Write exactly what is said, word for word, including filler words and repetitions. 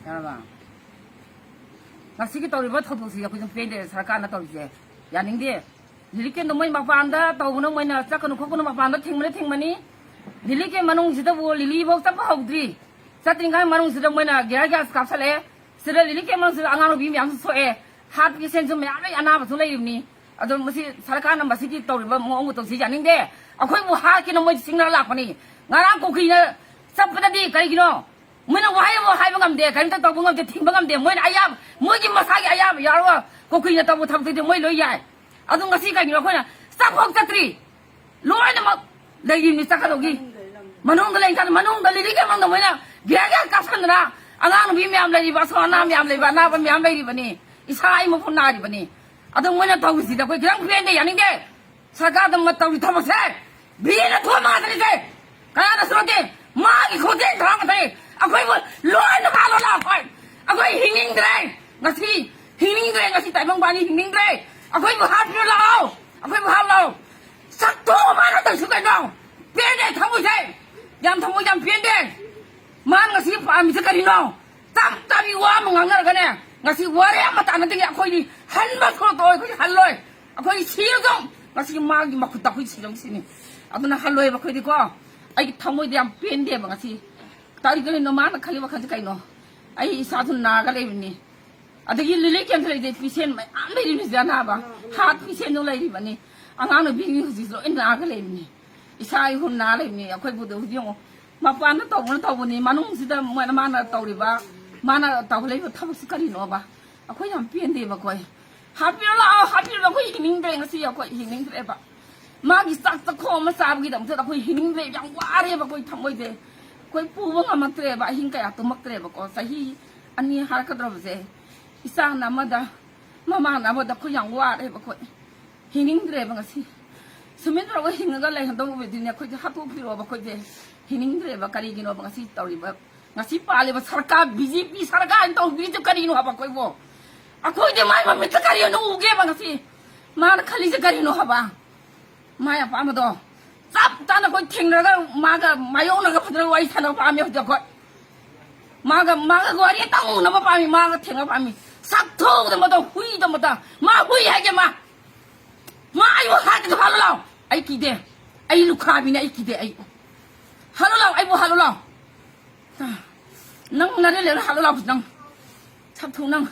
ꯌꯥꯔꯕ? ꯉꯁꯤꯒꯤ ꯇꯧꯔꯤꯕ ꯊꯧꯗꯣꯛꯁꯤ ꯑꯩꯈꯣꯏ ꯑꯗꯨꯝ ꯄꯦꯟꯗꯦ, ꯁꯔꯀꯥꯔꯅ ꯇꯧꯔꯤꯁꯦ ꯌꯥꯅꯤꯡꯗꯦ꯫ ꯔꯤꯂꯤꯐ ꯀꯦꯝꯗꯣ ꯃꯣꯏ ꯃꯄꯥꯟꯗ ꯇꯧꯕꯅꯣ, ꯃꯣꯏꯅ ꯆꯠꯀꯅꯨ ꯈꯣꯠꯀꯅꯨ ꯃꯄꯥꯟꯗ ꯊꯤꯡꯕꯅ ꯊꯤꯡꯕꯅꯤ꯫ ꯔꯤꯂꯤꯐ ꯀꯦꯝ ꯃꯅꯨꯡꯁꯤꯗꯕꯨ ꯂꯤꯂꯤꯐꯧ ꯆꯠꯄ ꯍꯧꯗ꯭ꯔꯤ꯫ ꯆꯠꯇ꯭ꯔꯤꯉꯩ ꯃꯅꯨꯡꯁꯤꯗ ꯃꯣꯏꯅ ꯒ꯭ꯌꯥꯔ ꯒ꯭ꯌꯥꯁ ꯀꯥꯞꯁꯜꯂꯛꯑꯦ꯫ ꯁꯤꯗ ꯔꯤꯂꯤꯐ ꯀꯦꯝ ꯃꯅꯨꯡꯁꯤꯗ ꯑꯉꯥꯡ ꯅꯨꯄꯤ ꯃꯌꯥꯝꯁꯨ ꯁꯣꯛꯑꯦ, ꯍꯥꯔꯠ ꯄꯦꯁꯦꯟꯁꯨ ꯃꯌꯥꯝ ꯂꯩ, ꯑꯅꯥꯕꯁꯨ ꯂꯩꯔꯤꯕꯅꯤ꯫ ꯑꯗꯣ ꯃꯁꯤ ꯁꯔꯀꯥꯔꯅ ꯃꯁꯤꯒꯤ ꯇꯧꯔꯤꯕ ꯃꯑꯣꯡ ꯃꯇꯧꯁꯤ ꯌꯥꯅꯤꯡꯗꯦ꯫ ꯑꯩꯈꯣꯏꯕꯨ ꯍꯥꯠꯀꯦꯅ ꯃꯣꯏ ꯆꯤꯡꯅꯔ ꯂꯥꯛꯄꯅꯤ꯫ ꯉꯔꯥꯡ ꯀꯨꯀꯤꯅ ꯆꯠꯄꯗꯗꯤ ꯀꯔꯤꯒꯤꯅꯣ? ꯃꯣꯏꯅ ꯋꯥꯍꯩ ꯑꯃ ꯍꯥꯏꯕ ꯉꯝꯗꯦ, ꯀꯔꯤꯝꯇ ꯇꯧꯕ ꯉꯝꯗꯦ, ꯊꯤꯡꯕ ꯉꯝꯗꯦ꯫ ꯃꯣꯏꯅ ꯑꯌꯥꯝꯕ, ꯃꯣꯏꯒꯤ ꯃꯁꯥꯒꯤ ꯑꯌꯥꯕ ꯌꯥꯎꯔꯒ ꯀꯨꯀꯤꯅ ꯇꯧꯕ ꯊꯕꯛꯇꯨꯗꯤ ꯃꯣꯏ ꯂꯣꯏ ꯌꯥꯏ꯫ ꯑꯗꯨ ꯉꯁꯤ ꯀꯩꯒꯤꯅꯣ ꯑꯩꯈꯣꯏꯅ ꯆꯠꯐꯥꯎ ꯆꯠꯇ꯭ꯔꯤ? ꯂꯣꯏꯅꯃꯛ ꯂꯩꯔꯤꯕꯅꯤ ꯆꯠꯀꯗꯧꯒꯤ꯫ ꯃꯅꯨꯡꯗ ꯂꯩ ꯀꯥꯟꯗ, ꯃꯅꯨꯡꯗ ꯂꯤꯂꯤ ꯀꯦꯝ ꯃꯅꯨꯡꯗ ꯃꯣꯏꯅ ꯒ꯭ꯌꯥꯔ ꯒ꯭ꯌꯥꯔ ꯀꯥꯞꯁꯟꯗꯅ ꯑꯉꯥꯡ ꯅꯨꯄꯤ ꯃꯌꯥꯝ ꯂꯩꯔꯤꯕ, ꯑꯁꯣꯛ ꯑꯅꯥ ꯃꯌꯥꯝ ꯂꯩꯕ, ꯑꯅꯥꯕ ꯃꯌꯥꯝ ꯂꯩꯔꯤꯕꯅꯤ꯫ ꯏꯁꯥ ꯑꯩ ꯃꯈꯨꯠ ꯅꯥꯔꯤꯕꯅꯤ꯫ ꯑꯗꯨ ꯃꯣꯏꯅ ꯇꯧꯔꯤꯁꯤꯗꯤ ꯑꯩꯈꯣꯏ ꯈꯤꯇꯪ ꯄꯦꯟꯗꯦ, ꯌꯥꯅꯤꯡꯗꯦ꯫ ꯁꯔꯀꯥꯔꯗ ꯃ-, ꯇꯧꯔꯤ ꯊꯕꯛꯁꯦ ꯕꯤꯅ ꯊꯣꯛꯑ ꯉꯥꯛꯇꯅꯤꯁꯦ꯫ ꯀꯅꯥꯅꯁꯨ ꯅꯠꯇꯦ, ꯃꯥꯒꯤ ꯈꯣꯟꯖꯦꯜ ꯊꯥꯔ ꯉꯥꯛꯇꯅꯤ꯫ ꯑꯩꯈꯣꯏꯕꯨ ꯂꯣꯏꯅ ꯍꯥꯠꯂꯣ ꯂꯥꯛꯑꯣ ꯑꯩꯈꯣꯏ꯫ ꯑꯩꯈꯣꯏ ꯍꯤꯡꯅꯤꯡꯗ꯭ꯔꯦ꯫ ꯉꯁꯤ ꯍꯤꯡꯅꯤꯡꯗ꯭ꯔꯦ꯫ ꯉꯁꯤ ꯇꯥꯏꯕꯪ ꯄꯥꯟꯕꯤ ꯍꯤꯡꯅꯤꯡꯗ꯭ꯔꯦ꯫ ꯑꯩꯈꯣꯏꯕꯨ ꯍꯥꯠꯄꯤꯔꯣ ꯂꯥꯛꯑꯣ꯫ ꯑꯩꯈꯣꯏꯕꯨ ꯍꯥꯠꯂꯣ꯫ ꯆꯠꯊꯣꯛꯑꯣ ꯃꯥꯅ ꯇꯧꯁꯨ ꯀꯩꯅꯣ꯫ ꯄꯦꯟꯗꯦ ꯊꯃꯣꯏꯁꯦ꯫ ꯌꯥꯝ ꯊꯃꯣꯏ ꯌꯥꯝ ꯄꯦꯟꯗꯦ꯫ ꯃꯥꯅ ꯉꯁꯤ ꯄꯥꯝꯃꯤꯁꯦ ꯀꯔꯤꯅꯣ? ꯇꯞ ꯇꯞꯅ ꯋꯥ ꯑꯃ ꯉꯥꯡꯅꯔꯒꯅꯦ, ꯉꯁꯤ ꯋꯥꯔꯦ ꯑꯃ ꯇꯥꯟꯅꯗꯒꯤ ꯑꯩꯈꯣꯏꯗꯤ ꯍꯟꯕ ꯊꯣꯛꯂꯛꯇꯣꯏ, ꯑꯩꯈꯣꯏꯗꯤ ꯍꯜꯂꯣꯏ꯫ ꯑꯩꯈꯣꯏ ꯁꯤꯔꯁꯨ ꯉꯁꯤ ꯃꯥꯒꯤ ꯃꯈꯨꯠꯇ ꯑꯩꯈꯣꯏ ꯁꯤꯔꯝꯁꯤꯅꯤ꯫ ꯑꯗꯨꯅ ꯍꯜꯂꯣꯏꯕ ꯑꯩꯈꯣꯏꯗꯤꯀꯣ꯫ ꯑꯩꯒꯤ ꯊꯃꯣꯏꯗ ꯌꯥꯝ ꯄꯦꯟꯗꯦꯕ ꯉꯁꯤ꯫ ꯀꯔꯤ ꯀꯔꯤꯅꯣ ꯃꯥꯅ ꯈꯜꯂꯤ ꯋꯥꯈꯜꯁꯦ ꯀꯩꯅꯣ? ꯑꯩ ꯏꯁꯥꯁꯨ ꯅꯥꯔꯒ ꯂꯩꯕꯅꯤ꯫ ꯑꯗꯒꯤ ꯂꯤꯂꯤ ꯀꯦꯝꯇ ꯂꯩꯇꯦ, ꯄꯤꯁꯦꯟ ꯃꯌꯥꯝ ꯂꯩꯔꯤꯕꯅꯤ ꯁꯤꯗ ꯑꯅꯥꯕ꯫ ꯍꯥꯔꯠ ꯄꯤꯁꯦꯟꯗꯨ ꯂꯩꯔꯤꯕꯅꯤ꯫ ꯑꯉꯥꯡ ꯅꯨꯄꯤ ꯍꯧꯖꯤꯛꯁꯨ ꯂꯣꯏ ꯅꯥꯔꯒ ꯂꯩꯕꯅꯤ꯫ ꯏꯁꯥ ꯏꯍꯨꯝ ꯅꯥ ꯂꯩꯕꯅꯤ꯫ ꯑꯩꯈꯣꯏꯕꯨꯗ ꯍꯧꯖꯤꯛ ꯌꯦꯡꯉꯣ, ꯃꯄꯥꯟꯗ ꯇꯧꯕꯅ ꯇꯧꯕꯅꯤ, ꯃꯅꯨꯡꯁꯤꯗ ꯃꯣꯏꯅ, ꯃꯥꯅ ꯇꯧꯔꯤꯕ, ꯃꯥꯅ ꯇꯧꯍꯜꯂꯤꯕ ꯊꯕꯛꯁꯤ ꯀꯔꯤꯅꯣꯕ? ꯑꯩꯈꯣꯏ ꯌꯥꯝ ꯄꯦꯟꯗꯦꯕ ꯑꯩꯈꯣꯏ꯫ ꯍꯥꯠꯄꯤꯔꯣ ꯂꯥꯛꯑꯣ, ꯍꯥꯠꯄꯤꯔꯣ ꯂꯥꯛꯑꯣ, ꯑꯩꯈꯣꯏ ꯍꯤꯡꯅꯤꯡꯗ꯭ꯔꯦ ꯉꯁꯤ, ꯑꯩꯈꯣꯏ ꯍꯤꯡꯅꯤꯡꯗ꯭ꯔꯦꯕ꯫ ꯃꯥꯒꯤ ꯆꯥꯛ ꯆꯥꯛꯈꯣꯝ ꯑꯃ ꯆꯥꯕꯒꯤꯗꯃꯛꯇ ꯑꯩꯈꯣꯏ ꯍꯤꯡꯅꯤꯡꯗ꯭ꯔꯦ, ꯌꯥꯝ ꯋꯥꯔꯦꯕ ꯑꯩꯈꯣꯏ ꯊꯃꯣꯏꯁꯦ꯫ ꯑꯩꯈꯣꯏ ꯄꯨꯕ ꯉꯝꯃꯛꯇ꯭ꯔꯦꯕ, ꯑꯍꯤꯡ ꯀꯌꯥ ꯇꯨꯝꯃꯛꯇ꯭ꯔꯦꯕꯀꯣ꯫ ꯆꯍꯤ ꯑꯅꯤ ꯍꯥꯏꯔꯛꯀꯗꯧꯔꯕꯁꯦ, ꯏꯆꯥꯅ ꯑꯃꯗ, ꯃꯃꯥꯅ ꯑꯃꯗ, ꯑꯩꯈꯣꯏ ꯌꯥꯝ ꯋꯥꯔꯦꯕ ꯑꯩꯈꯣꯏ꯫ ꯍꯤꯡꯅꯤꯡꯗ꯭ꯔꯦꯕ ꯉꯁꯤ꯫ ꯁꯨꯃꯥꯏꯅ ꯇꯧꯔꯒ ꯍꯤꯡꯉꯒ ꯂꯩꯍꯟꯗꯧꯕ ꯑꯣꯏꯗꯣꯏꯅꯦ ꯑꯩꯈꯣꯏꯁꯦ꯫ ꯍꯥꯠꯇꯣꯛꯄꯤꯔꯣꯕ ꯑꯩꯈꯣꯏꯁꯦ꯫ ꯍꯤꯡꯅꯤꯡꯗ꯭ꯔꯦꯕ꯫ ꯀꯔꯤꯒꯤꯅꯣꯕ ꯉꯁꯤ ꯇꯧꯔꯤꯕ, ꯉꯁꯤ ꯄꯥꯜꯂꯤꯕ ꯁꯔꯀꯥꯔ, ꯕꯤ ꯖꯦ ꯄꯤ ꯁꯔꯀꯥꯔꯅ ꯇꯧꯕꯤꯔꯤꯁꯦ ꯀꯔꯤꯅꯣ ꯍꯥꯏꯕ ꯑꯩꯈꯣꯏꯕꯨ? ꯑꯩꯈꯣꯏꯗꯤ ꯃꯥꯏ ꯃꯃꯤꯠꯇ ꯀꯔꯤꯅꯣ ꯎꯒꯦꯕ ꯉꯁꯤ? ꯃꯥꯅ ꯈꯜꯂꯤꯁꯦ ꯀꯔꯤꯅꯣ ꯍꯥꯏꯕ? ꯃꯥꯏ ꯑꯄꯥꯝꯕꯗꯣ ꯆꯞ ꯆꯥꯅ ꯑꯩꯈꯣꯏ ꯊꯦꯡꯅꯔꯒ ꯃꯥꯒ ꯃꯥꯌꯣꯛꯅꯔꯒ ꯐꯖꯅ ꯋꯥꯔꯤ ꯁꯥꯟꯅꯕ ꯄꯥꯝꯃꯦ ꯍꯧꯖꯤꯛ ꯑꯩꯈꯣꯏ꯫ ꯃꯥꯒ ꯃꯥꯒ ꯋꯥꯔꯤ ꯇꯧꯅꯕ ꯄꯥꯝꯃꯤ꯫ ꯃꯥꯒ ꯊꯦꯡꯅꯕ ꯄꯥꯝꯃꯤ꯫ ꯁꯛꯊꯨꯗ ꯃꯇꯧ ꯍꯨꯏꯗ ꯃꯇꯧ꯫ ꯃꯥ ꯍꯨꯏ ꯍꯥꯏꯒꯦ꯫ ꯃꯥ ꯃꯥ ꯑꯩꯕꯨ ꯍꯥꯠꯀꯦ ꯍꯥꯠꯂꯨ ꯂꯥꯎ꯫ ꯑꯩ ꯀꯤꯗꯦ꯫ ꯑꯩ ꯂꯨꯈꯥꯕꯤꯅꯦ꯫ ꯑꯩ ꯀꯤꯗꯦ꯫ ꯑꯩ ꯍꯥꯠꯂꯨ ꯂꯥꯎ꯫ ꯑꯩꯕꯨ ꯍꯥꯠꯂꯨ ꯂꯥꯎ꯫ ꯅꯪ ꯅꯔꯦꯟ ꯂꯩꯔ ꯍꯥꯠꯂꯨ ꯂꯥꯎ꯫ ꯅꯪ ꯁꯛꯊꯨ ꯅꯪ꯫